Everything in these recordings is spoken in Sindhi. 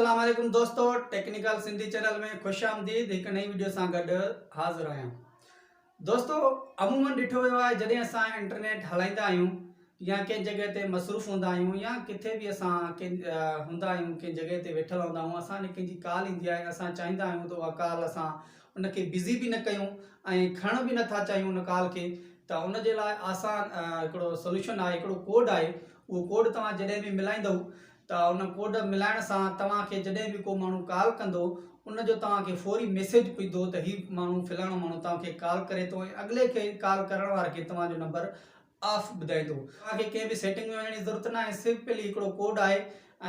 السلام عليڪم دوستو ٽيڪنيڪل سنڌي چينل ۾ خوش آمديد هڪ نئين وڊيو سان گڏ حاضر آهيان دوستو عمومن ڏٺو ويو آهي جڏهن اسان انٽرنيٽ هلائيندا آهيون يا ڪنهن جڳهه تي مصروف هوندا آهيون يا ڪٿي به اسان ڪنهن هوندا آهيون ڪنهن جڳهه تي ويٺل هوندا آهيون اسان ڏي ڪنهن جي ڪال ايندي آهي اسان چاهيندا آهيون ته اها ڪال اسان ان کي بزي به نه ڪيون ۽ کڻڻ به نٿا چاهيون ان ڪال کي ته ان جي لاء آسان هڪڙو سوليوشن آهي هڪڙو ڪوڊ آهي اهو ڪوڊ توهان جڏهن به ملائيندو ته ان ڪوڊ ملائڻ سان توهان کي جڏهن به ڪو ماڻهو ڪال ڪندو ان جو توهان کي فوري ميسيج پڄندو ته هي ماڻهو فلاڻو ماڻهو توهان کي ڪال ڪري ٿو ۽ اڳلي کي ڪال ڪرڻ واري کي توهان جو نمبر آف ٻڌائيندو. توهان کي ڪنهن به سيٽنگ ۾ وڃڻ جي ضرورت ناهي سمپلي هڪڙو ڪوڊ آهي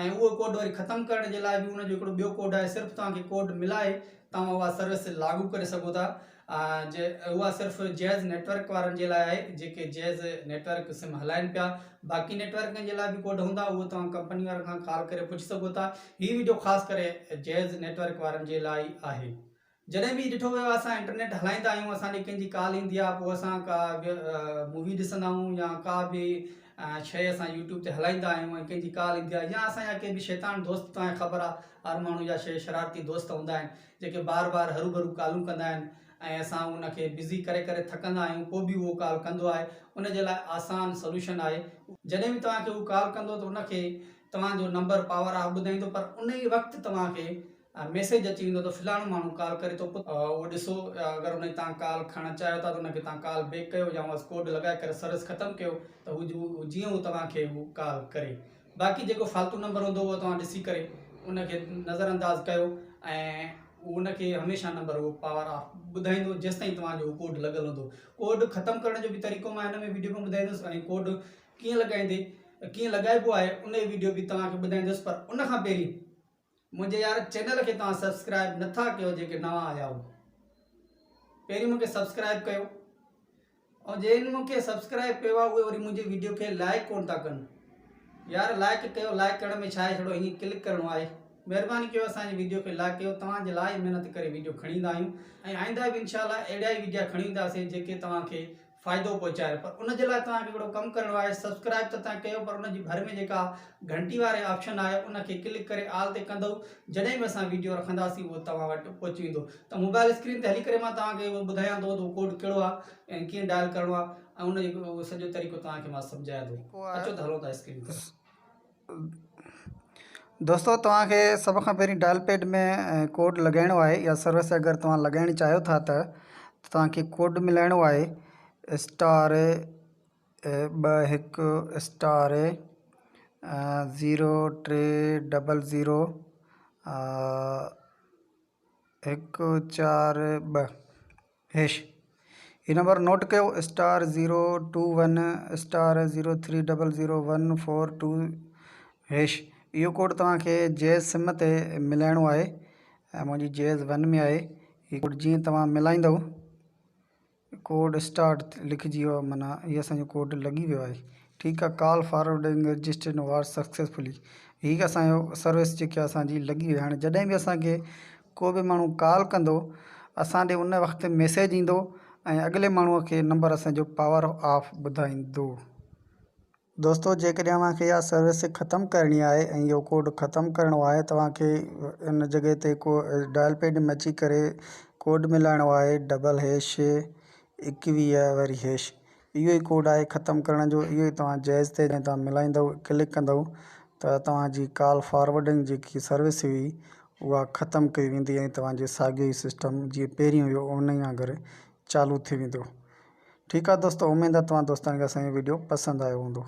۽ اهو ڪوڊ وري ختم ڪرڻ جي لاء به ان جو هڪڙو ٻيو ڪوڊ آهي صرف توهان کي ڪوڊ ملائي توهان اها سروس لاڳو ڪري سگهو ٿا. جي اها صرف جيز نيٽورڪ وارن جي لاء آهي جيڪي جيز نيٽورڪ سم هلائن پيا باقي نيٽورڪن جي لاء به ڪوڊ هوندا اهو توهان ڪمپني وارن کان ڪال ڪري پڇي سگهو ٿا هي وڊيو خاص ڪري جيز نيٽورڪ وارن جي لاء ئي آهي جڏهن به ڏٺو ويو اسان انٽرنيٽ هلائيندا آهيون اسان ڏي ڪنهن جي ڪال ايندي آهي پوء اسان ڪا به مووي ڏسندا آهيون يا ڪا به شيء اسان يوٽيوب تي هلائيندا آهيون ۽ ڪنهن جي ڪال ايندي آهي يا اسان جا ڪي به شيطان دوست توهان کي خبر آهي هر ماڻهو جا شي شرارتي دوست هوندا آهن جيڪي بار بار هروڀرو ڪالون ڪندا آهن ۽ اسان ان کي بزي ڪري ڪري ٿڪندا آهيون پوء به اهو ڪال ڪندو آهي ان جي لاء آسان سوليوشن آهي جڏهن به توهان کي هو ڪال ڪندو ته ان کي توهان جو نمبر پاور آف ٻڌائيندو پر ان ئي وقت توهان کي ميسيج اچي ويندو ته فلاڻو ماڻهو ڪال ڪري ٿو پوء اهو ڏسو اگر ان جي توهان ڪال کڻڻ چاهيو ٿا ته ان کي توهان ڪال بيڪ ڪيو يا اهو ڪوڊ لڳائي ڪري سروس ختم ڪيو ته هو جيئن هو توهان کي هو ڪال ڪري باقي جيڪو فالتو نمبر هوندو اهو توهان ڏسي ڪري ان کي نظر انداز ڪيو ۽ ان کي هميشه نمبر اهو پاور آف ٻڌائيندو جيستائين توهان جو ڪوڊ لڳل هوندو ڪوڊ ختم ڪرڻ جو به طريقو مان هن ۾ ويڊيو ۾ ٻڌائيندس ۽ ڪوڊ ڪيئن لڳائيندي ڪيئن لڳائبو آهي ان ويڊيو به توهان کي ٻڌائيندس پر ان کان پهرين منهنجي يار چينل کي توهان سبسڪرائب نٿا ڪيو جيڪي نوان آيا آهيو پهرين مونکي سبسڪرائب ڪيو ۽ جن مونکي سبسڪرائب ڪيو آهي اهي وري منهنجي ويڊيو کي لائڪ ڪون ٿا ڪن يار لائڪ ڪيو لائڪ ڪرڻ ۾ ڇا آهي ڇڙو ائين ڪلڪ ڪرڻو آهي مهرباني ڪيو اسان جي ويڊيو کي لائڪ ڪيو توهان جي لاء محنت ڪري ويڊيو کڻي ايندا آهيون ۽ آئنده به انشاء الله اهڙا ئي ويڊيا کڻي اينداسين جيڪي توهان کي فائدو پهچائي پر ان جي لاء توهان کي هڪڙو ڪم ڪرڻو آهي سبسڪرائب ته توهان ڪيو پر ان جي ڀر ۾ جيڪا گهنٽي واري آپشن آهي ان کي ڪلڪ ڪري آل تي ڪندو جڏهن به اسان ويڊيو رکنداسين اهو توهان وٽ پهچي ويندو ته موبائل اسڪرين تي هلي ڪري مان توهان کي اهو ٻڌايان ٿو ته اهو ڪوڊ ڪهڙو آهي ۽ ڪيئن ڊائل ڪرڻو آهي ۽ ان جو سڄو طريقو توهان کي مان سمجهايان ٿو اچو ته هلون ٿا اسڪرين تي. دوستو توهان کي سڀ کان پهرين ڊائل پيڊ ۾ ڪوڊ لڳائڻو آهي يا سروس اگر توهان لڳائڻ چاهيو ٿا ته توهان کي ڪوڊ ملائڻو آهي اسٽار ٻه هڪ اسٽار زيرو ٽي ڊبل زيرو هڪ چار ٻه هيش هي نمبر نوٽ ڪيو star zero two one star zero three double zero one four two hash اهو ڪوڊ توهان کي جيز سم تي ملائڻو آهي ۽ منهنجي جيز ون ۾ آهي هي ڪوڊ جيئن توهان ملائيندو ڪوڊ اسٽارٽ لکجي ويو معنيٰ هي اسانجو ڪوڊ لڳي ويو آهي ٺيڪ آهي ڪال فارورڊنگ رجسٽرڊ وار سڪسيسفلي هي اسانجو سروس جيڪي اسانجي لڳي وئي هاڻي جڏهن به اسانکي ڪو به ماڻهو ڪال ڪندو اسان ڏي ان وقت ميسيج ايندو ۽ اڳلي ماڻهو کي نمبر اسان جو پاور آف ٻڌائيندو. دوستو جيڪڏهن اوهان کي اها سروس ختم ڪرڻي آهي ۽ اهو ڪوڊ ختم ڪرڻو آهي توهان کي ان جڳهه تي ڪو ڊائل پيڊ ۾ اچي ڪري ڪوڊ ملائڻو آهي ڊبل هيش ايڪويهه وري هيش اهو ئي ڪوڊ آهي ختم ڪرڻ جو اهو ئي توهان جيز تي جڏهن توهان ملائيندو ڪلڪ ڪندو ته توهان جي ڪال فارورڊنگ جيڪي سروس هئي اها ختم ڪئي ويندي ۽ توهان جو ساڳيو ئي سسٽم جيئن پهرين هيو ان ئي وانگر چالو ٿي ويندو ٺيڪ آهي دوستو اميد آهي توهان دوستن کي اسان جو وڊيو پسند آيو هوندو.